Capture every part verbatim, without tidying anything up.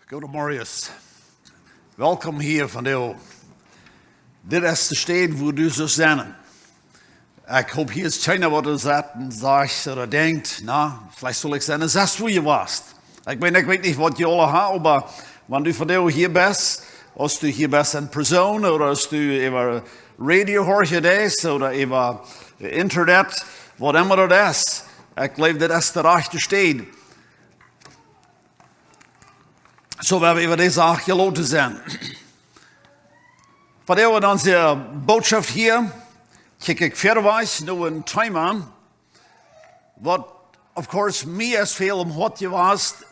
Goodemorjes. Welkom hia vondoag. Dit es de Städ, wua du sust sennen. Ekj hop, hia es kjeena, waut doa sett un sajcht ooda denkjt: "Na, veleicht sull ekj sennen, es wua jie wast." Ekj meen, ekj weet nich, waut jie aula haben, oba wan du vondoag hia best, aus du hia best en Persoon ooda aus du äwa Radio horchen deist ooda äwa Internet, waut emma daut es, ekj jleew, dit es de rajchte Städ. Soo woa wie äwa dise Sach jeloten sennen. Vondoag en onse Bootschoft hia, kjikj ekj wieda no een Thema, waut, of course, mie es väl aum Hoat jewast.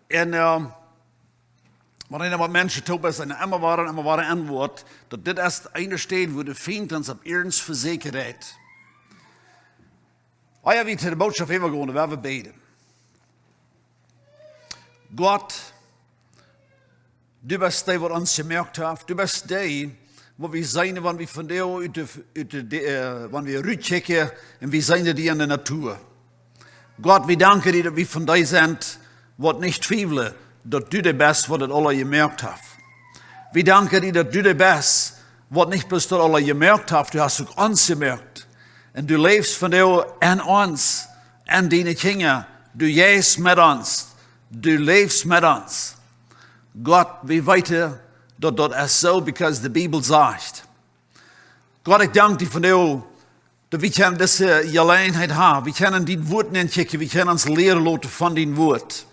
Un, äh, wan eena met Menschen toop es, un emma wada, emma wada enwoat, daut dit es de eene Städ, wua de Fient ons opp ieescht vesieekjen deit. Ea wie to de Bootschoft äwagonen, woa wie bäden. Gott, du best dee, waut ons jemoakt haft. Du best dee, waut wie seenen, wan wie vondoag ut de, ut de, äh, wan wie rutkjikjen un wie seenen die en de Natua. Gott, wie danken die, daut wie von dee sent, waut nich twiewlen, daut du dee best, waut daut aula jemoakt haft. Wie danken die, daut du dee best, waut nich bloos daut aula jemoakt haft, du hast uk ons jemoakt. Un du läfst vondoag en ons, en diene Kjinja, du jeist met ons, du läfst met ons. Gott, wie weeten, daut daut es soo, because de Bibel sajcht. Gott, ekj dank die vondoag, daut wie kjennen dise Jeläajenheit haben. Wie kjennen dien Wuat nenkjikjen, wie kjennen ons lieren loten von dien Wuat.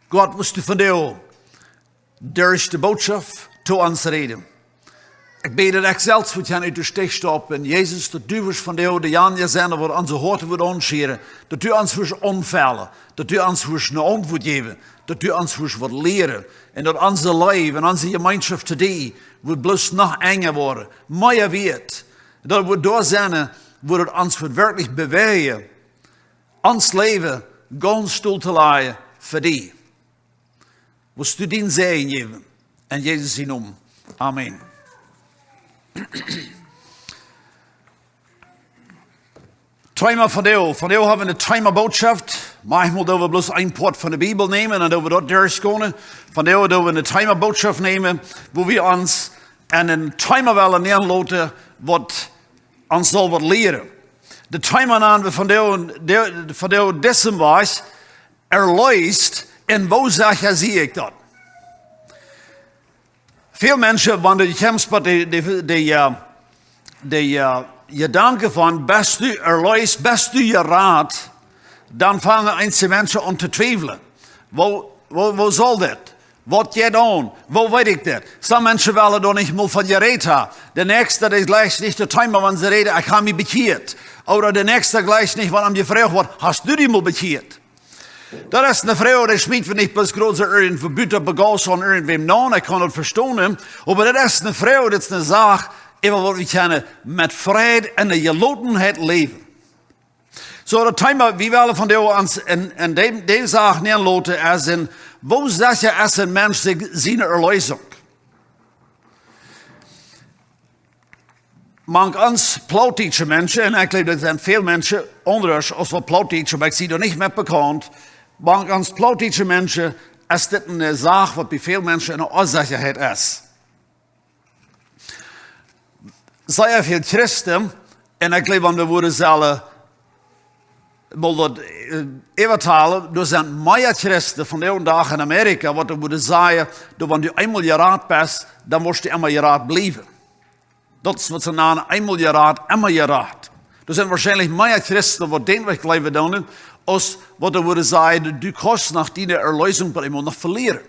Gott, wurscht du vondoag derch de Bootschoft to ons räden. Ekj bäd, daut ekj selfst wudd kjennen ut de Städ stoppen. Jesus, daut du wurscht vondoag dejanja sennen, waut onse Hoaten wudd aunschieren, daut du ons wurscht aunfellen, daut du ons wurscht eene Auntwuat jäwen, daut du ons wurscht waut lieren. Un daut onse Leew un onse Jemeenschoft to die wudd bloos noch enja woaren, mea wieet. Daut wudd doa sennen, wua daut ons wudd werkjlich bewäajen, ons Läwen gaunz totolajen fa die. Wurscht du dien Säajen jäwen. En Jesus sien Nomen. Amen. Thema vondoag. Vondoag haben wie een Thema Bootschoft. Maunchmol doo wie bloos een Poat von de Bibel nämen un dan doo wie daut derchgonen. Vondoag doo wie een Thema Bootschoft nämen, wua wie ons aun een Thema wellen nenloten, waut ons saul waut lieren. De Thema nanen wie vondoag, de, vondoag disen Wajch: Erleest, un woo secha sie ekj daut? Väl Menschen, wan du kjemst bie de, de, de, äh, de, äh, Jedanken von: Best du erleest, best du jerat? Dan fangen eenje Menschen aun to twiewlen. Woo, woo, woo saul dit? Waut jeit aun? Woo weet ekj dit? Some Menschen wellen doa nich mol von jerät haben. De näakjste, dee jlikjt nich daut Thema, wan see räden: "Ekj hab mie bekjieet." Ooda de näakjste jlikjt nich, wan am jefroacht woat: "Hast du die mol bekjieet?" Daut es eene Froag, dee schmiet wie nich bloos groot soo irjentwua buten opp de Gauss aun irjentwäm naun, ekj kaun daut vestonen. Oba daut es eene Froag, daut es eene Sach, äwa waut wie kjennen met Freid un de Jelotenheit läwen. Soo, daut Thema, wie wellen vondoag ons en, en dee, dee Sach nenloten, es en: Woo secha es een Mensch sikj siene Erleesunk? Mank ons plautdietsche Menschen, un ekj jleew, doa sent väl Menschen aundasch aus waut Plautdietsche, oba ekj sie doa nich met bekaunt. Mank ons plautdietsche Menschen es dit eene Sach, waut bie väl Menschen eene Onsechaheit es. Sea väl Christen, un ekj jleew, wan wie wudden sellen mol daut, äh, äwatalen, doa sent mea Christen vondoag dän Dach en Amerika, waut doa wudden sajen, daut wan du eemol jerat best, dan woascht du emma jerat bliewen. Daut es waut see nanen: eemol jerat, emma jerat. Doa sent woarschienlich mea Christen, waut dän Wajch jleewen doonen, aus waut doa wudden sajen, du kaust noch diene Erleesunk bie eemol noch velieren.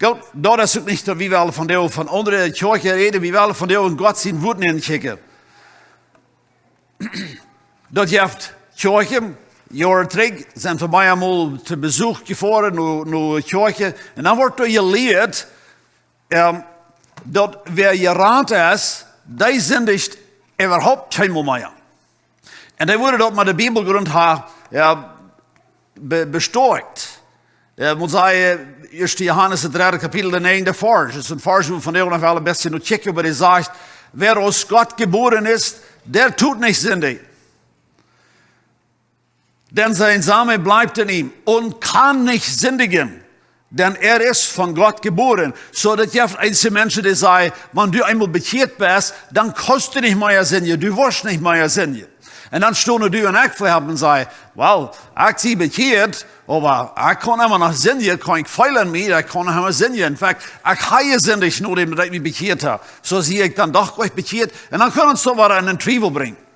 Goot, daut es uk nich, daut wie wellen vondoag von aundre Kjoakjen räden, wie wellen vondoag en Gott sien Wuat nenkjikjen. Daut jeft Kjoakjen, Joaren trigj sent wie mea mol to Besuch jefoaren no, no Kjoakjen. Un dan woat doa jelieet, ähm, daut wäa jerat es, dee sindicht äwahaupt kjeenmol mea. Un dee wudden daut met de Bibelgrunt haben, jo, be-, bestoakjt. Jo, mott sajen, ieeschte Johanes, daut dredde Kapitel, de näajende Varsch. Daut es een Varsch, wua wie vondoag noch wellen een bät no kjikjen, oba dee sajcht: "Wer aus Gott geboren ist, der tut nicht Sünde." Denn sein Same bleibt in ihm und kann nicht sündigen, denn er ist von Gott geboren. Soo, daut jeft eenje Menschen, dee sajen, wan du eemol bekjieet best, dan kaust du nich mea sindjen, du woascht nich mea sindjen. Un dan stonen du un ekj ver am un sajen: "Well, ekj sie bekjieet, oba ekj kaun emma noch sindjen, kaun ekj feelen mie, ekj kaun noch emma sindjen. In fact, ekj hab jesindicht, nodäm daut ekj mie bekjieet hab. Soo sie ekj dan doch nich bekjieet." Un dan kaun ons daut wada en Twiewel brinjen.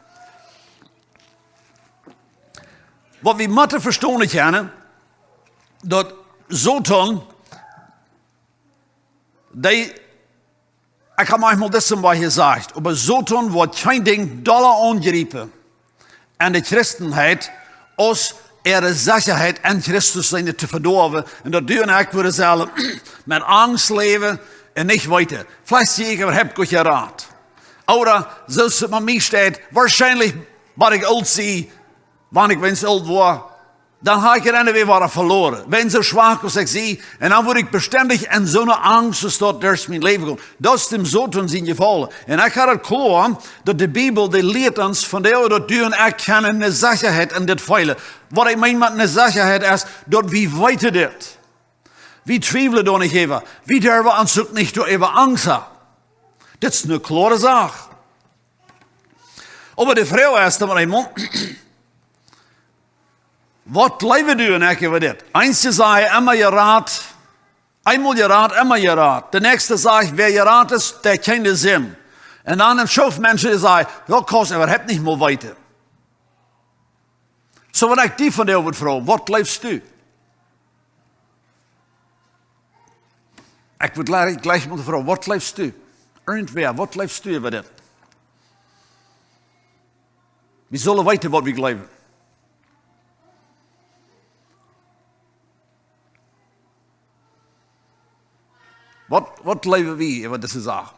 Waut wie motten vestonen kjennen, daut Soton, dee, ekj hab maunchmol dit soo waut jesajcht, oba Soton woat kjeen Dinkj dolla aunjriepen en de Christenheit, aus äare Sechaheit en Christus sennen to vedoawen. Un daut du un ekj wudden sellen met Angst läwen un nich weeten, veleicht sie ekj äwahaupt goot jerat. Ooda, soo aus et met mie steit, woarschienlich, wan ekj oolt sie, wan ekj weens oolt woa, dan hab ekj et enne Welt wada veloaren. Wan soo schwak aus ekj sie, un dan woa ekj bestendich en soone Angst, daut derch mien Läwen kjemt. Daut es däm Soton sien Jefaulen. Un ekj hab et kloa, daut de Bibel, dee lieet ons von doa, daut du un ekj kjennen ne Sechaheit en dit feelen. Waut ekj meen met ne Sechaheit es, daut wie weeten dit. Wie twiewlen doa nich äwa. Wie derwen ons uk nich doaräwa Angst haben. Dit es ne kloare Sach. Oba de Froag es dan mau eemol, waut jleewen du un ekj äwa dit? Eenje sajen: "Emma jerat, eemol jerat, emma jerat." De näakjste sajcht: "Wäa jerat es, dee kjant de Sind." Un dan een Schoof Menschen, dee sajen: "Jo, kaust äwahaupt nich mol weeten." Soo, wan ekj die vondoag wudd froagen: "Waut jleefst du?" Ekj wudd jlikj, jlikj mol froagen: "Waut jleefst du?" Irjentwäa, waut jleefst du äwa dit? Wie sellen weeten, waut wie jleewen. Waut, waut jleewen wie äwa dise Sach?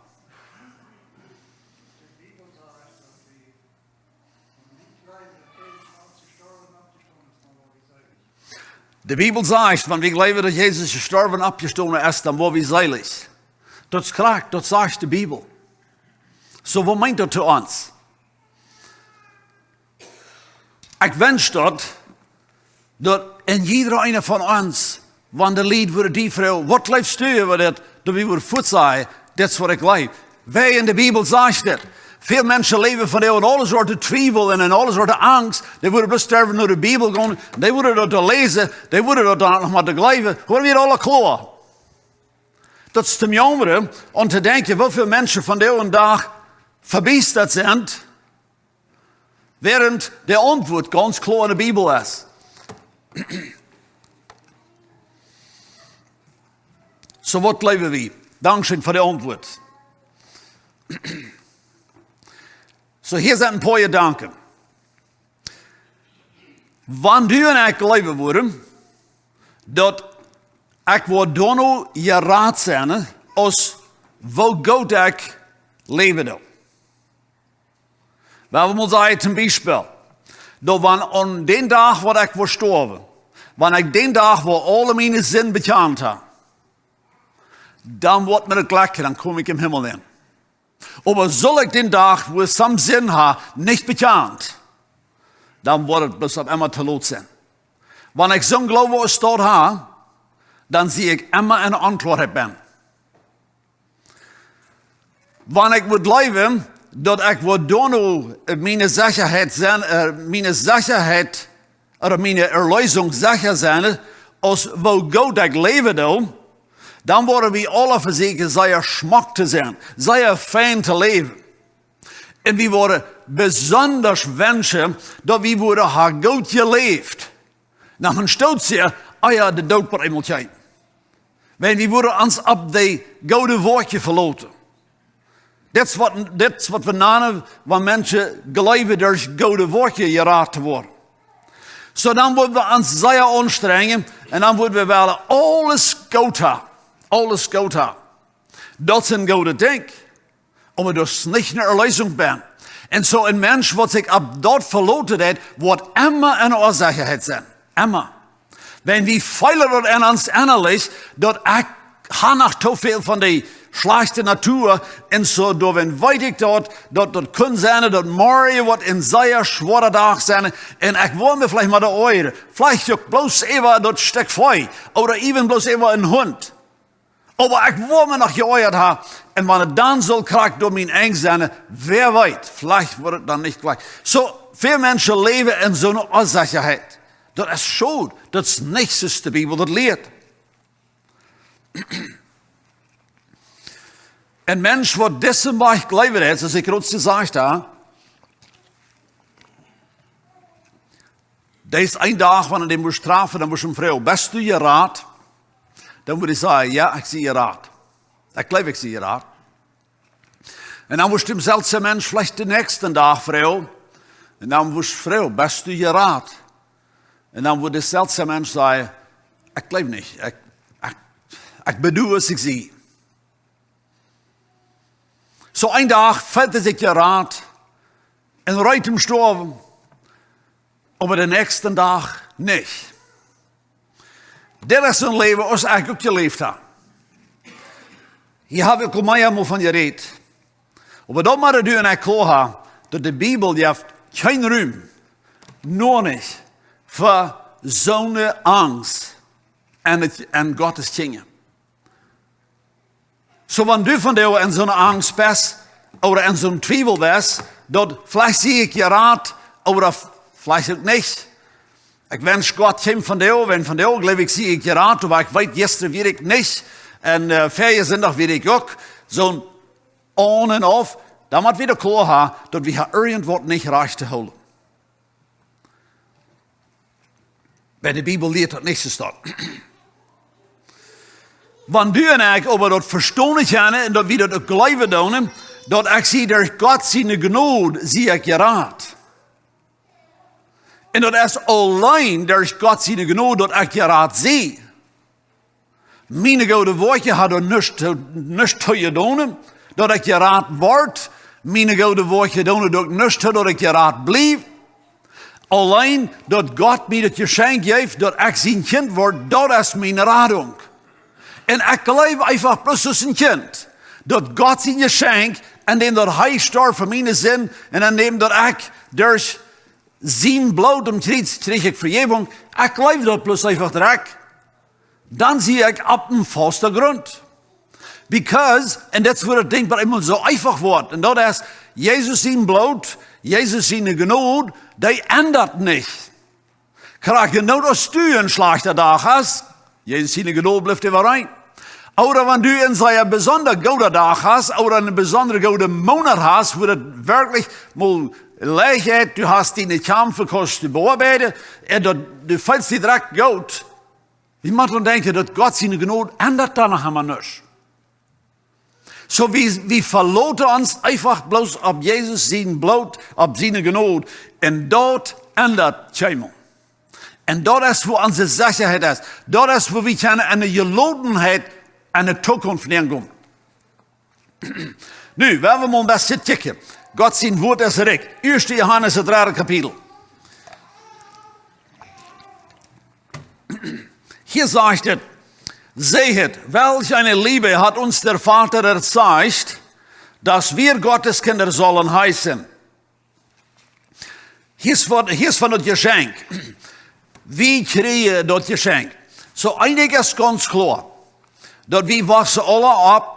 De Bibel sajcht, wan wie jleewen, daut Jesus jestorwen un oppjestonen es, dan woa wie seelich. Daut es krakjt, daut sajcht de Bibel. Soo, waut meent daut to ons? Ekj wensch daut, daut en jieda eena von ons, wan de Lied wudden die froagen: "Waut jleefst du äwa dit?" daut wie wudden fuaz sajen: "Dit es waut ekj jleew." Wiels en de Bibel sajcht dit. Väl Menschen läwen vondoag en aule Sorten Twiewel un en aule Sorten Angst. Dee wudden bloos derwen no de Bibel gonen, dee wudden daut doa läsen, dee wudden daut dan noch mol jleewen. Woaren wie aula kloa? Daut es toom jaumren, om to denkjen, woo väl Menschen vondoag dän Dach vebiestat sent, wäarent de Auntwuat gaunz kloa en de Bibel es. Soo, waut jleewen wie? Dankscheen fa de Auntwuat. Soo, hia sent een poa Jedanken. Wan du un ekj jleewen wudden, daut ekj woa doano jerat sennen, aus woo goot ekj läwen doo. Wie wellen mol sajen, toom Biespel, daut wan aun dän Dach, waut ekj woa stoawen, wan ekj dän Dach, woa aule miene Sind bekjant haben, dan woat mie daut jlikj, dan kom ekj em Himmel aun. Oba saul ekj dän Dach, wua ekj soone Sind hab, nich bekjant, dan woat et bloos opp emma to lot sennen. Wan ekj soon Gloowen aus daut hab, dan sie ekj emma en Onkloaheit bennen. Wan ekj wudd jleewen, daut ekj wudd doano, äh, miene Sechaheit sennen, äh, miene Sechaheit, ooda miene Erleesunk secha sennen, aus woo goot ekj läwen doo, dan wudden wie aule vesieekjen, sea schmock to sennen, sea fein to läwen. Un wie wudden besonda wenschen, daut wie wudden haben goot jeläft. Noch een Stoot sea, ah jo, de Doot woat eemol kjeem. Wan wie wudden ons opp de goode Woakjen veloten. Dit es waut, dit es waut wie nanen, wan Menschen jleewen, derch goode Woakjen jerat to woaren. Soo, dan wudden wie ons sea aunstrenjen un dan wudden wie wellen aules goot haben. Aules goot haben. Daut sent goode Dinja. Oba daut es nich ne Erleesunk bennen. Un soo een Mensch, waut sikj opp daut veloten deit, woat emma en Onsechaheit sennen. Emma. Wan wie feelen daut en ons ennalich, daut ekj hab noch too väl von dee schlajchte Natua. Un soo, doawäajen weet ekj daut, daut daut kunn sennen, daut morjen woat een sea schwoara Dach sennen. Un ekj woa mie veleicht mau de Oaja, veleicht uk bloos äwa daut Stekj Fleesch, ooda even bloos äwa een Hunt. Oba ekj woa mie noch jeoajat haben. Un wan et dan sull krakjt doa mien Enj sennen, wäa weet, veleicht woat et dan nich jlikj. Soo, väl Menschen läwen en soone Onsechaheit. Daut es schod, daut es nich soo aus de Bibel daut lieet. Een Mensch, waut disen Wajch jleewen deit, soo aus ekj jrod jesajcht hab, dee es een Dach, wan hee dän mott strafen, dan mott hee froagen: "Best du jerat?" Dan mott hee sajen: "Jo, ekj sie jerat. Ekj jleew, ekj sie jerat." Un dan mott hee dän selwjen Mensch veleicht dän näakjsten Dach froagen. Un dan mott hee froagen: "Best du jerat?" Un dan mott dän selwjen Mensch sajen: "Ekj jleew nich. Ekj, ekj, ekj bedied, ekj sie." Soo een Dach feelt hee sikj jerat un rut em Storm, oba dän näakjsten Dach nich. Dit es een Läwen, aus ekj uk jeläft hab. Hia hab ekj aul mea mol von jerät. Oba daut mott du un ekj kloa haben, daut de Bibel jeft kjeen Rum, noch nich, fa soone Angst en, en Gott siene Kjinja. Soo, wan du vondoag en soone Angst best, ooda en soon Twiewel best, daut veleicht sie ekj jerat, ooda veleicht uk nich. Ekj wensch, Gott kjeem vondoag, wan vondoag jleew ekj, sie ekj jerat, oba ekj weet, jistren wia ekj nich. Un, äh, väajen Sindach wia ekj uk. Soo on un off, dan mott wie daut kloa haben, daut wie hia irjentwaut nich rajcht to hoolen. Bie de Bibel lieet daut nich soo stoakj. Wan du un ekj oba daut vestonen kjennen un daut wie daut uk jleewen doonen, daut ekj sie derch Gott siene Jnod, sie ekj jerat. Un daut es auleen derch Gott siene Jnod, daut ekj jerat sie. Miene goode Woakjen haben doa nuscht, nuscht to jedonen, daut ekj jerat wort. Miene goode Woakjen doonen doa nuscht to, daut ekj jerat bliew. Auleen daut Gott mie daut Jeschenkj jeef, daut ekj sien Kjint wort, daut es miene Radunk. Un ekj jleew eefach bloos aus een Kjint, daut Gott sien Jeschenkj, en däm daut hee storf fa miene Sind, un en däm daut ekj derch sien Bloot aum Kjriez kjrieech ekj Vejäwunk, ekj jleew daut bloos eefach direkt, dan sie ekj opp een fasten Grunt. Because, un daut es wua daut Dinkj bie eemol soo eefach woat, un daut es, Jesus sien Bloot, Jesus siene Jnod, dee endat nich. Krakjt eendoont aus du een schlajchten Dach hast, Jesus siene Jnod blift äwareen. Ooda wan du een sea besonda gooden Dach hast, ooda een besonda gooden Moonat hast, wua daut werkjlich mol leicht es, du hast diene Kjamf, kaust du beoabeiden, un daut, du feelst die direkt goot. Wie motten denkjen, daut Gott siene Jnod endat doa noch emma nuscht. Soo wie, wie veloten ons eefach bloos opp Jesus sien Bloot, opp siene Jnod. Un daut endat kjeenmol. Un daut es wua onse Sechaheit es. Daut es wua wie kjennen enne Jelotenheit enne Zukunft nenkomen. Nu, wie woaren mol een bät kjikjen. Gott sien Wuat es rikj. Ieeschte Johanes, daut dredde Kapitel. Hia sajcht et: "Seht, welch eine Liebe hat uns der Vater erzeigt, dass wir Gottes Kinder sollen heißen." Hia es von, hia es von daut Jeschenkj. Wie kjrieen daut Jeschenkj. Soo, eent es gaunz kloa, daut wie wossen aula opp,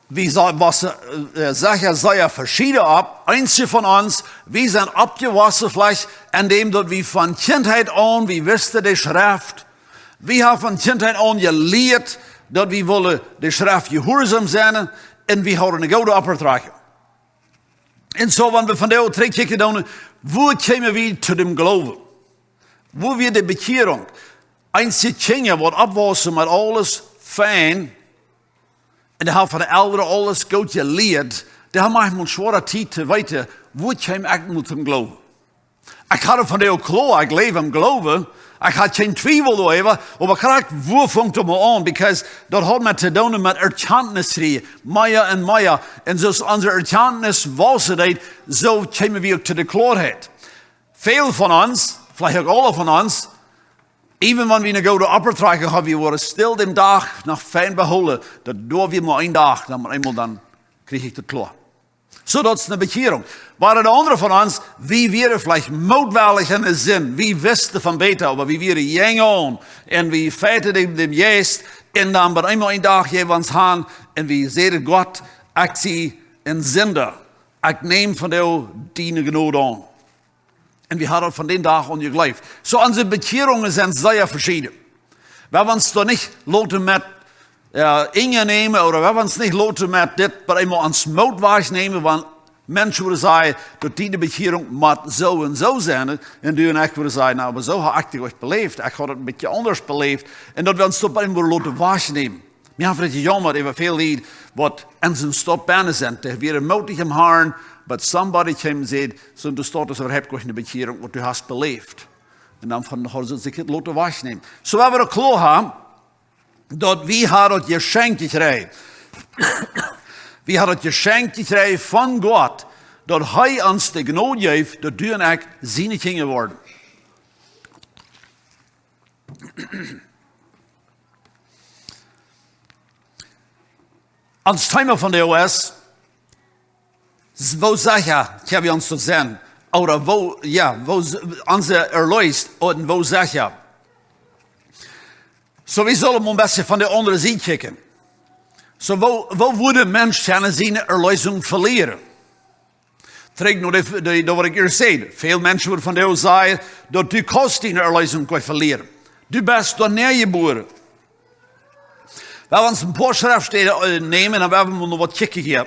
wie sa-, wossen, äh, secha sea veschieden opp. Eenje von ons, wie sent oppjewossen veleicht en däm daut wie von Kjintheit aun, wie wisten de Schreft. Wie haben von Kjintheit aun jelieet, daut wie wullen de Schreft jehuarsom sennen, un wie hauden eene goode Oppdroag. Un soo, wan wie vondoag trigjkjikjen, dan, woo kjeemen wie to däm Gloowen? Woo wia de Bekjierunk? Eenje Kjinja, waut oppwaussen met aules fein, un dee haben von de Elren aules goot jelieet, dee haben eefach eene schwoare Tiet to weeten, woo kjeem ekj nu toom Gloowen. Ekj haud daut vondoag kloa, ekj läw em Gloowen, ekj haud kjeen Twiewel doaräwa, oba krakjt wua funk daut mau aun, because daut haud met to doonen met Erkjantnis kjrieen, mea un mea. Un soo aus onse Erkjantnis wausen deed, soo kjeemen wie uk to de Kloaheit. Väl von ons, veleicht uk aule von ons, Even wan wie eene goode Opptrakjunk haben, wie woaren stell dän Dach noch fein behoolen, daut doa wie mau een Dach, dan mau eemol, dan kjrie ekj daut kloa. Soo, daut es eene Bekjierunk. Wieren de aundre von ons, wie wieren veleicht mootwellich enne Sind, wie wisten von bäta, oba wie wieren jung aun un wie feiten dän, dän Jeist, un dan bie eemol een Dach jäwen wie ons han un wie säden: Gott, ekj sie een Sinda, ekj näm von die diene Jnod aun. Un wie haben daut von dän Dach aun jejleeft. Soo, onse Bekjierungen sent sea veschieden. Wie woaren ons doa nich loten met, jo, enjnämen, ooda wie woaren ons nich loten met dit, oba eemol ons Moot wajchnämen, wan Menschen wudden sajen, daut diene Bekjierunk mott soo un soo sennen, un du un ekj wudden sajen: Na, oba soo hab ekj daut nich beläft, ekj hab daut een bät aundasch beläft, un daut wie ons doa eemol loten wajchnämen. Mie haft daut jejaumrat äwa väl Lied, waut en soone Staut bennen sent. Dee wieren mootich em Harn, but somebody came un säd: Soo, du, daut es äwahaupt nich eene Bekjierunk, waut du hast beläft. Un dan von, haben see sikj daut loten wajchnämen. Soo, wie woaren kloa haben, daut wie haben daut Jeschenkj jekjräajen. Wie haben daut Jeschenkj jekjräajen von Gott, daut hee ons de Jnod jeef, daut du un ekj siene Kjinja woaren. Ons Thema vondoag es, woo secha kjenn wie ons daut sennen? Ooda woo, jo, woo s-, onse Erleesunk, un woo secha? Soo, wie sellen mau een bät von de aundre Sied kjikjen. Soo, woo, woo wudd een Mensch kjennen siene Erleesunk velieren? Trigj no de, de, daut waut ekj ieescht säd. Väl Menschen wudden vondoag sajen, daut du kaust diene Erleesunk nich velieren. Du best doa nie jebuaren. Wie woaren ons een poa Schreftstäden, äh, nämen un wie woaren mau waut kjikjen hia.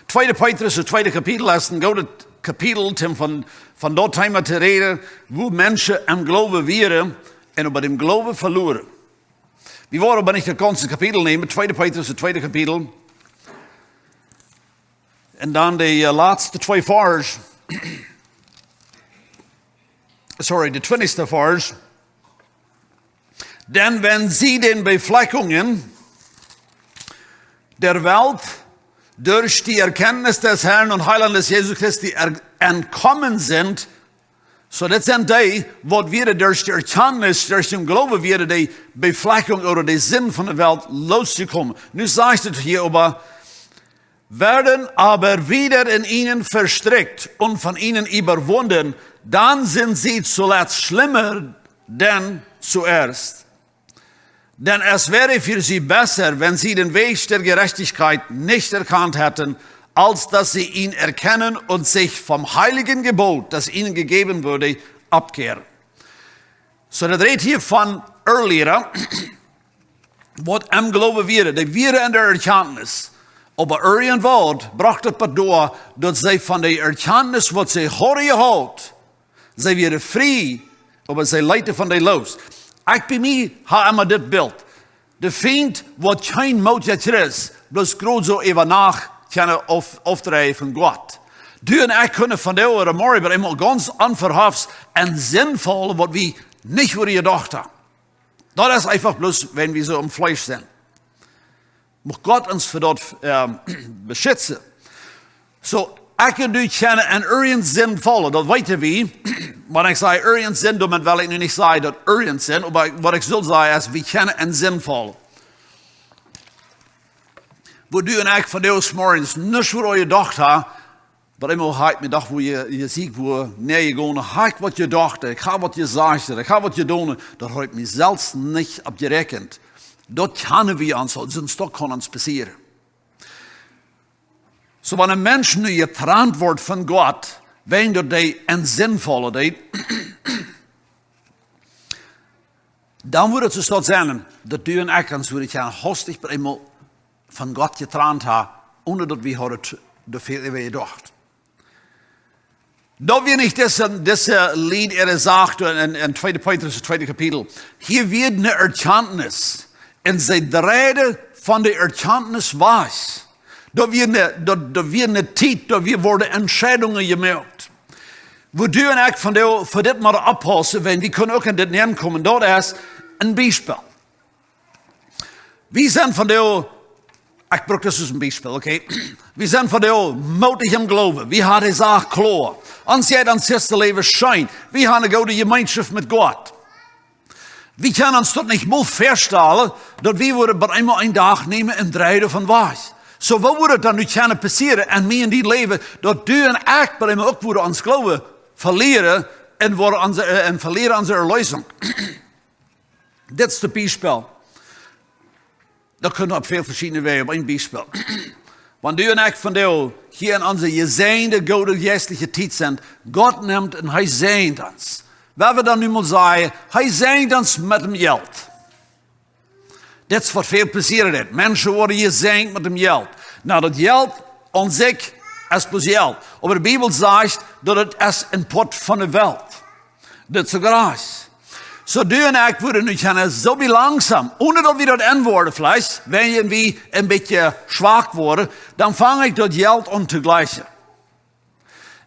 Tweede Petrus, daut tweede Kapitel, es een goodet Kapitel, om von, von daut Thema to räden, woo Menschen em Gloowen wieren un bie däm Gloowen veluaren. Wie woaren oba nich daut gaunze Kapitel nämen, tweede Petrus, daut tweede Kapitel. Un dan de, äh, latste twee Varsch. Sorry, de twintichste Varsch. Denn wenn sie den Befleckungen der Welt durch die Erkenntnis des Herrn und Heilandes Jesus Christi er-, entkommen sind, soo, daut sent dee, waut wieren derch de Erkjantnis, derch dän Gloowen wieren de Befleckunk ooda de Sind von de Welt losjekomen. Nu sajcht et hia äwa, werden aber wieder in ihnen verstrickt und von ihnen überwunden, dann sind sie zuletzt schlimmer denn zuerst. Denn es wäre für sie besser, wenn sie den Weg der Gerechtigkeit nicht erkannt hätten, als dass sie ihn erkennen und sich vom heiligen Gebot, das ihnen gegeben wurde, abkehren. Soo, daut rät hia von Irrliera, waut em Gloowen wieren, dee wieren en de Erkjantnis. Oba irjentwaut brocht et bat doa, daut see von de Erkjantnis, waut see hauden jehaut, see wieren frie, oba see leeten von dee loos. Ekj bie mie hab emma dit Bilt. De Fient woat kjeen moodja Christ, bloos groot soo äwa Nacht kjennen auf-, aufdreien von Gott. Du un ekj kjennen vondoag ooda morjen bie eemol gaunz onverhofts en Sind faulen, waut wie nich wudden jedocht haben. Daut es eefach bloos, wan wie soo em Fleesch sent. Mucht Gott ons fa daut, ähm, beschitzen. Soo, ekj un du kjennen en irjent Sind faulen, daut weeten wie. Wan ekj saj irjent Sind, doamet well ekj nu nich sajen, daut irjent Sind, oba waut ekj saul sajen es, wie kjennen en Sind faulen. Wua du un ekj vondoag zemorjes nuscht wudden jedocht haben, oba eemol hab ekj mie jedocht, wua je, je sitt, wua, nä, je gonen, hab ekj waut jedocht, ekj hab waut jesajcht, ekj hab waut jedonen, doa hab ekj mie selfst nich opp jeräakjent. Daut kjennen wie ons, sest daut kaun ons passieren. Soo, wan een Mensch nu jetrant woat von Gott, wäajen daut hee en Sind faulen deed, dan wudd et soo sennen, daut du un ekj ons wudden kjennen hastich bie eemol von Gott jetrant haben, onen daut wie hauden doa väl äwa jedocht. Daut wia nich dise, dise Lied äare Sach en, en, en tweede Petrus, daut tweede Kapitel. Hia wia eene Erkjantnis. Un see dreiden von de Erkjantnis wajch. Daut wia eene, daut, daut wia eene Tiet, daut wia, worden Entscheidungen jemoakt. Wua du un ekj vondoag, fa dit mau oppaussen, wan wie kjennen uk en dit nenkomen, daut es een Biespel. Wie sent vondoag, ekj bruck dit aus een Biespel, okay? Wie sent vondoag moodich em Gloowen. Wie haben de Sach kloa. Ons jeit ons Christenläwen scheen. Wie haben eene goode Jemeenschoft met Gott. Wie kjennen ons daut nich mol väastalen, daut wie wudden bie eemol een Dach nämen un dreien von wajch. Soo, woo wudd daut dan nu kjennen passieren en mie un dien Läwen, daut du un ekj bie eemol uk wudden ons Gloowen velieren un, wudden onse, äh, un velieren onse Erlösung? Dit es daut Biespel. Daut kunn opp väl veschiedne Wäaj, oba een Biespel. Wan du un ekj vondoag hia en onse jesäajende, goode jeistliche Tiet sent, Gott nemt un hee säajent ons. Wan wie dan nu mol sajen, hee säajent ons met däm Jelt. Dit es waut väl passieren deit. Menschen woaren jesäajent met däm Jelt. Nu, daut Jelt aun sikj es bloos Jelt. Oba de Bibel sajcht, daut et es een Poat von de Welt. Dit es soo Gras. Soo du un ekj wudden nu kjennen soo bie langsom, onen daut wie daut enwoaren veleicht, wan wie een bät schwak woaren, dan fang ekj daut Jelt aun to gleichen.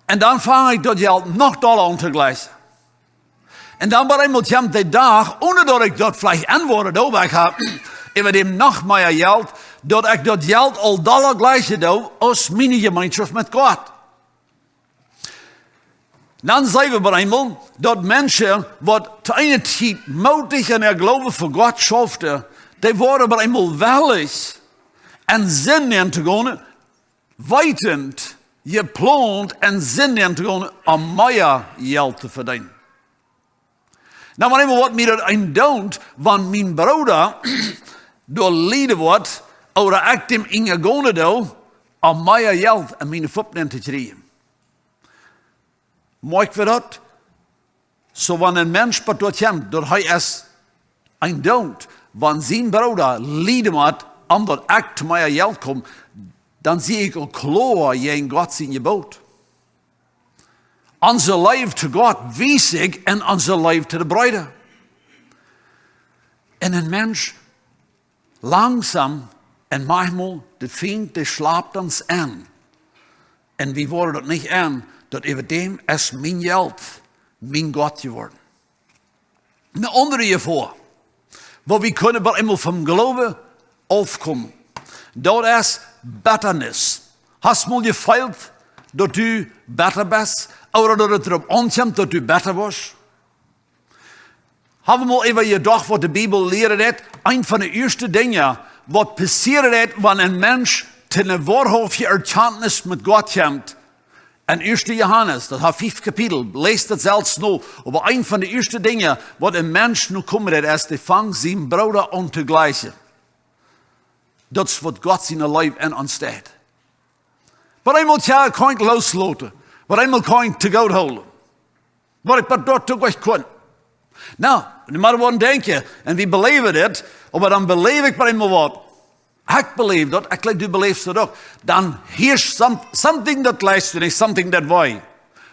Un dan fang ekj daut Jelt noch dolla aun to gleichen. Un dan bie eemol kjemt de Dach, onen daut ekj daut veleicht enwoaren doo, oba ekj hab äwa däm noch mea Jelt, daut ekj daut Jelt aul dolla gleichen doo aus miene Jemeenschoft met Gott. Dan seenen wie bie eemol, daut Menschen, waut to eene Tiet mootich en äa Gloowen fa Gott schauften, dee woaren bie eemol wellich en Sind nenn to gonen, weetend, jeplont en Sind nenn to gonen, om mea Jelt to vedeenen. Nu, wan eemol waut mie daut eendoont, wan mien Brooda doa lieden woat, ooda ekj däm enja gonen doo, om mea Jelt en miene Fupp nenn to kjrieen. Moakj wie daut? Soo, wan een Mensch bat doa kjemt, daut hee es eendoont, wan sien Brooda lieden mott, om daut ekj to mea Jelt kom, dan sie ekj aul kloa jäajen Gott sien Jeboot. Onse Leew to Gott wies sikj en onse Leew to de Breeda. Un een Mensch langsom un manchmol de Fient, dee schlapt ons en. Un wie woaren daut nich en, daut äwa däm es mien Jelt mien Gott jeworden. Eene aundre Jefoa, woo wie kjennen bie eemol vom Gloowen aufkomen, daut es Bettanis. Hast mol jefeelt, daut du betta best? Ooda daut et doaropp aunkjemt, daut du betta woascht? Hab wie mol äwa jedocht, waut de Bibel lieren deit? Eent von de ieeschte Dinja, waut passieren deit, wan een Mensch to eene woarhauftje Erkjantnis met Gott kjemt. En ieeschte Johanes, daut haft fief Kapitel, läst daut selfst no. Oba eent von de ieeschte Dinja, waut een Mensch nu komen deit, es, dee fangt sien Brooda aun to gleichen. Daut es waut Gott siene Leew en ons deit. Waut eemol, tja, kaun ekj loosloten. Waut eemol kaun ekj to goot hoolen. Waut ekj bat doa to goot kunn. Nu, nu mott wie aun denkjen, un wie beläwen dit, oba dan beläw ekj bie eemol waut. Ekj beläw daut, ekj jleew, du beläfst daut uk. Dan hia some, something daut leist du nich, something daut wee.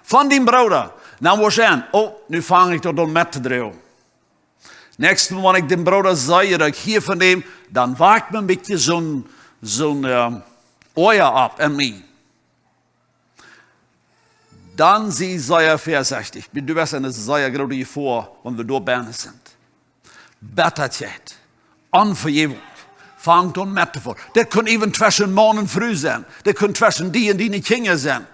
Von dien Brooda. Dan woascht du en, oh, nu fang ekj daut aun met to droagen. Näakjstet Mol, wan ekj dän Brooda see, daut ekj hia von däm, dan woakt mie een bät soon, soon, ähm, Oaja opp en mie. Dan sie sea väasechtich. Du best en eene sea groote Jefoa, wan wie doa bennen sent. Bettakjeit, Onvejäwunk, fangt aun met to foaren. Daut kaun even tweschen Maun un Fru sennen. Daut kaun tweschen die un diene Kjinja sennen.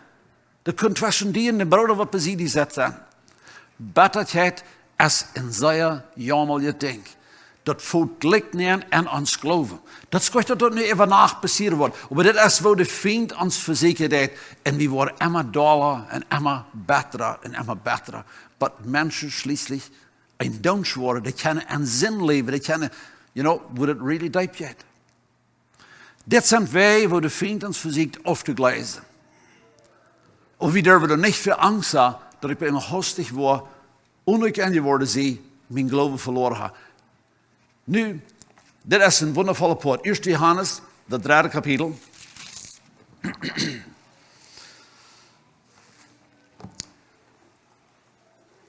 Daut kaun tweschen die un dän Brooda, waut bie die sett, sennen. Bettakjeit es een sea jaumalijet Dinkj. Daut foot jlikj nenn aun ons Gloowen. Daut es nich, daut daut nu äwa Nacht passieren woat. Oba daut es, woo de Fient ons vesieekjen deit. Un wie woaren emma dolla un emma bettra un emma bettra. Bat Menschen schlieslich een Doonsch woaren, dee kjennen en Sind läwen, dee kjennen, you know, woo daut really deep jeit. Dit sent Wäaj, woo de Fient ons vesieekjt auftojleisen. Un wie derwen doa nich fa Angst haben, daut ekj bie een hastich woa, onbekaunt jeworden sie, mienen Gloowen veloaren hab. Nu, dit es een wundavolla Poat. Ieeschte Johanes, daut dredde Kapitel.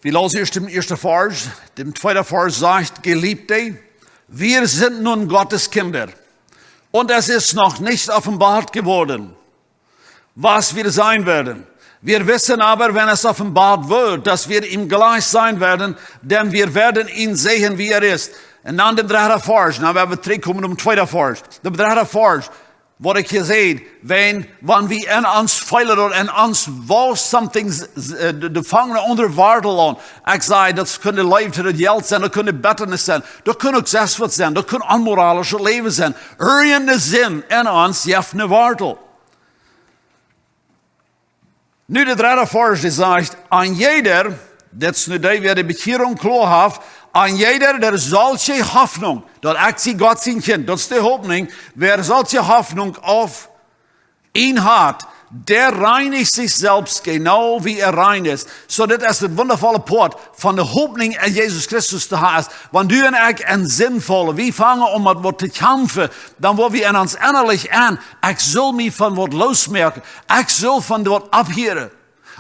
Wie läsen ieescht dän ieeschten Varsch. Dän tweeden Varsch sajcht: Geliebte, wir sind nun Gottes Kinder. Und es ist noch nicht offenbart geworden, was wir sein werden. Wir wissen aber, wenn es offenbart wird, dass wir ihm gleich sein werden, denn wir werden ihn sehen, wie er ist. Un dan dän dredden Varsch. Nu, wie woaren trigjkomen opp dän tweeden Varsch. Dän dredden Varsch. Waut ekj hia säd, wan, wan wie en ons feelen daut en ons wausst something, s- s- äh, de, de fangen aun de Wartel aun. Ekj saj, daut kunn de Leew to daut Jelt sennen, daut kunn de Bettanis sennen, daut kunn uk sest waut sennen, daut kunn onmoralischet Läwen sennen. Irjent eene Sind en ons jeft eene Wartel. Nu de dredde Varsch, dee sajcht: Een jieda, daut es nu dee, wäa de Bekjierunk kloa haft, een jieda, dee solche Hoffnung, daut ekj sie Gott sien Kjint, daut es de Hopninj, wäa solche Hoffnung opp am haft, dee reinicht sikj selfst, jenau aus hee rein es. Soo, dit es daut wundavolle Poat von de Hopninj en Jesus Christus to haben es. Wan du un ekj en Sind faulen, wie fangen aun met waut to kjamfen, dan woa wie en ons ennalich aun: Ekj sull mie von waut loosmoaken. Ekj sull von waut aufhieren.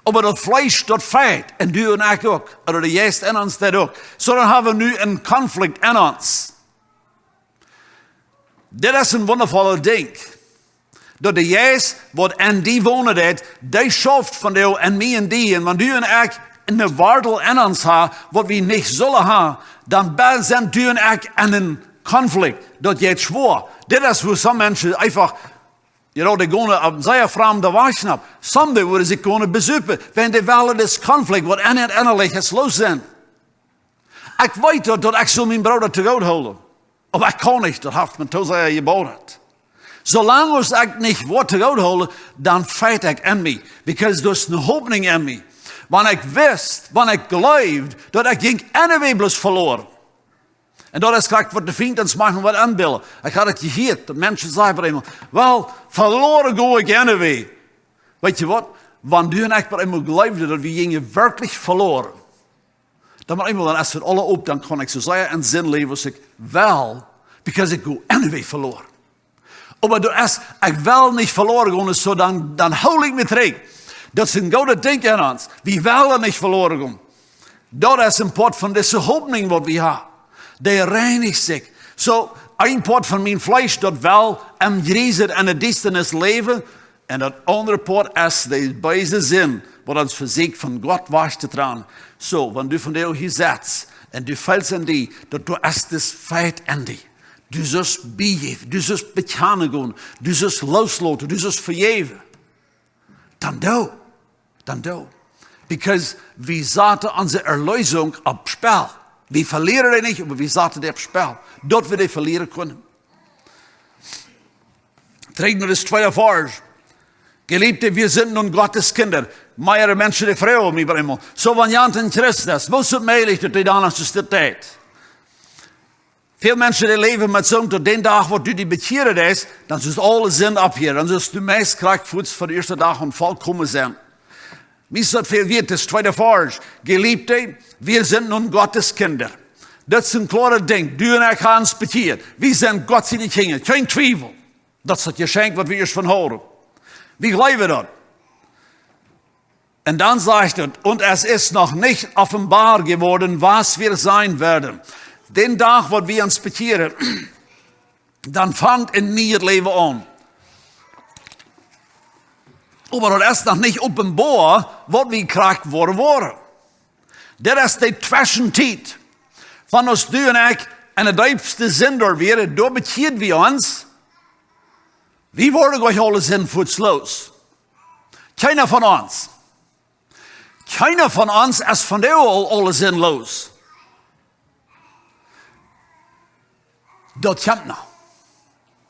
Oba daut Fleesch, daut fajcht. Un du un ekj uk. Ooda de Jeist en ons deit uk. Soo, dan haben wie nu een Konflikt en ons. Dit es een wundavoll Dinkj. Daut de Jeist, waut en die wonen deit, dee schauft vondoag en mie un die. Un wan du un ekj eene Wartel en ons haben, waut wie nich sullen haben, dan be- sent du un ekj en een Konflikt. Daut jeit schwoa. Dit es, woo sommje Menschen eefach, you know, dee gonen opp sea framden Wajch. Sommje wudden sikj gonen besupen, wan dee wellen dis Konflikt, waut en an ennalich es, loos sennen. Ekj weet daut, daut ekj sull mienen Brooda to goot hoolen. Oba ekj kaun nich, daut haft mie too sea jebaudat. Soo lang aus ekj nich woa to goot hoolen, dan fajcht ekj en mie. Because doa es eene Hopninj en mie. Wan ekj wist, wan ekj jleewd, daut ekj jinkj anyway bloos veloaren. Un daut es krakjt waut de Fient ons manchmol woat enbillen. Ekj haud daut jehieet, daut Menschen sajen bie eemol: "Well, veloaren go ekj anyway." Weetst du waut? Wan du un ekj bie eemol jleewden, daut wie jinjen werkjlich veloaren, dan bie eemol, dan es daut aules opp, dan kaun ekj soo sea en Sind läwen aus ekj well, because ekj go anyway veloaren. Oba daut es, ekj well nich veloaren gonen, soo dan, dan hool ekj mie trigj. Daut es een goodet Dinkj en ons. Wie wellen nich veloaren gonen. Daut es een Poat von dise Hopninj, waut wie haben. Dee reinicht sikj. Soo, een Poat von mien Fleesch, daut well em Jriesel en de Diestanis läwen. Un daut aundre Poat es de beese Sind, waut ons vesieekjt von Gott wajch to droagen. Soo, wan du vondoag hia sitst un du feelst en die, daut du hast daut Fajcht en die. Du sust bejäwen, du sust bekjanen gonen, du sust loosloten, du sust vejäwen. Dan doo, dan doo. Because wie saten onse Erlösung opp Spell. Wie velieren dee nich, oba wie saten dee opp Spell. Daut wie dee velieren kunnen. Trigj no daut tweede Varsch. Jeleewde, wie sent nu Gott siene Kjinja. Mea Menschen, dee froagen mie bie eemol: "Soo, wan jant een Christ es, woo es daut mäajlich, daut dee dan aus dit deit?" Väl Menschen, dee läwen met soont, daut dän Dach, waut du die bekjieren deist, dan es aule Sind oppjehieet. Dan sust du meist krakjt fuaz von dän ieeschten Dach aun volkomen sennen. Mie es daut väl wieet, daut tweede Varsch. Jeleewde, wie sent nu Gott siene Kjinja. Daut es een kloaret Dinkj. Du un ekj haben ons bekjieet. Wie sent Gott siene Kjinja. Kjeen Twiewel. Daut es daut Jeschenkj, waut wie ieescht von hieren. Wie jleewen daut. Un dan sajcht et: "Und es ist noch nicht offenbar geworden, was wir sein werden." Dän Dach, waut wie ons bekjieren, dan fangt een nieet Läwen aun. Oba daut es noch nich openboa, waut wie krakjt woaren woaren. Daut es de Tweschentiet. Von aus du un ekj en de deepste Sind doa wieren, doa bekjieed wie ons. Wie woaren doch aule Sind fuaz loos. Kjeena von ons. Kjeena von ons es vondoag aul aule Sind loos. Daut kjemt noch.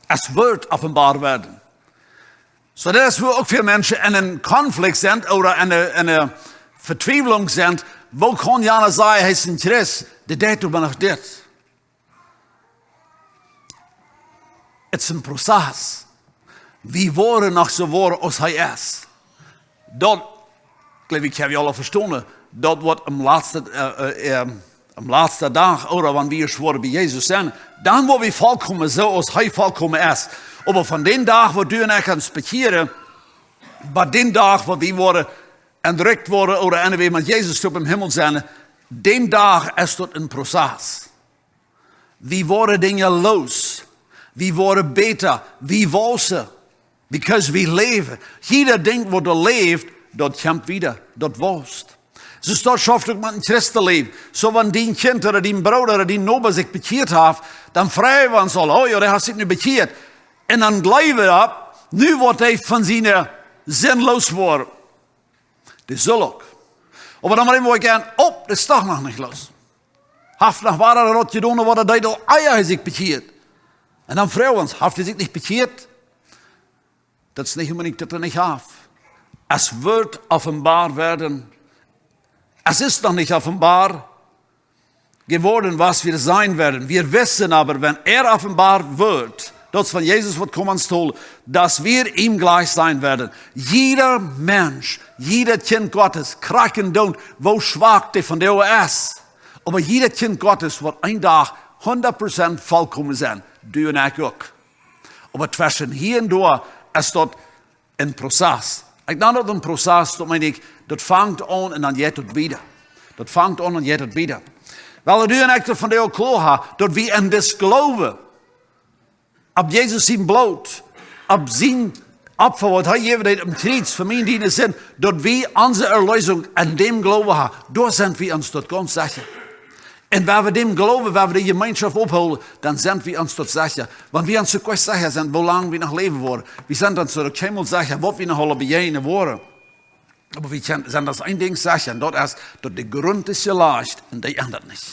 Es woat openboa woaren. Soo, daut es, woo uk väl Menschen en een Konflikt sent ooda en eene, en eene Vetwiewlunk sent. Woo kaun jana sajen, hee es een Christ, dee deit oba noch dit? Et es een Prozess. Wie woaren noch soo woaren aus hee es. Daut, jleew ekj, hab jie aule vestonen, daut woat aum latsten, äh, äh, ähm, aum latsten Dach, ooda wan wie woaren bie Jesus sennen, dan woa wie volkomen, soo aus hee volkomen es. Oba von dän Dach, waut du un ekj ons bekjieren, bat dän Dach, waut wie woaren entrückt woaren ooda anyway met Jesus opp em Himmel sennen, dän Dach es daut een Prozess. Wie woaren Dinja loos. Wie woaren bäta. Wie wausen. Because wie läwen. Jieda Dinkj, waut doa läft, daut kjemt wieda. Daut wausst. Soo es daut uk met een Christenläwen. Soo, wan dien Kjint ooda dien Brooda ooda dien Noba sikj bekjieet haft, dan freien wie ons aul: "Oh jo, dee haft sikj nu bekjieet." Un dan jleewen opp, nu woat hee von siene Sind loos woaren. Dee sull uk. Oba dan mott hee woaren, opp, dee es doch noch nich loos. Haft noch wada daut jedonen, waut hee deed, aul ea hee sikj bekjieed. Un dan froag wie ons, haft hee sikj nich bekjieet? Daut es nich onbedinjt, daut hee nich haft. Es woat openboa woaren. Es es noch nich openboa jeworden, waut wie seenen woaren. Wie weeten oba, wan hee openboa woat, daut es wan Jesus woat komen, daut wie am jlikj seenen woaren. Jieda Mensch, jieda Kjint Gottes, krakjt endoont, woo schwak dee vondoag es. Oba jieda Kjint Gottes woat een Dach hundat Prozent volkomen sennen. Du un ekj uk. Oba tweschen hia un doa es daut een Prozess. Ekj nan daut een Prozess, daut meen ekj, daut fangt aun un dan jeit daut wieda. Daut fangt aun un jeit daut wieda. Well, du un ekj daut vondoag kloa haben, daut wie en dis jleewen, opp Jesus sien Bloot, opp sien Opfa, waut hee jeef, deed aum Kjriez, fa miene un diene Sind, daut wie onse Erleesunk en däm jleewen haben, doa sent wie ons daut gaunz secha. Un wan wie däm jleewen, wan wie dee Jemeenschoft opphoolen, dan sent wie ons daut secha. Wan wie ons soo kort secha sent, woo lang wie noch läwen woaren, wie sent ons daut kjeenmol secha, waut wie noch aules bejäajnen woaren. Oba wie kjennen, sent ons een Dinkj secha, un daut es, daut de Grunt es jelajcht un dee endat nich.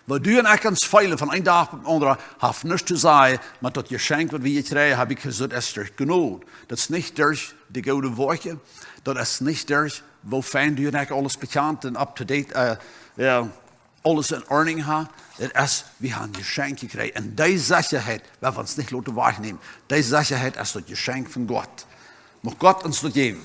Waut du un ekj ons feelen von een Dach opp dän aundren, haft nuscht to sajen met daut Jeschenkj, waut wie jekjräajen haben, because daut es derch Jnod. Daut es nich derch de goode Woakjen, daut es nich derch, woo fein du un ekj aules bekjant un up to date, äh, jo, aules en Ordnunk haben. Daut es, wie haben een Jeschenkj jekjräajen. Un dee Sechaheit, woa wie ons nich loten wajchnämen. Dee Sechaheit es daut Jeschenkj von Gott. Mucht Gott ons daut jäwen.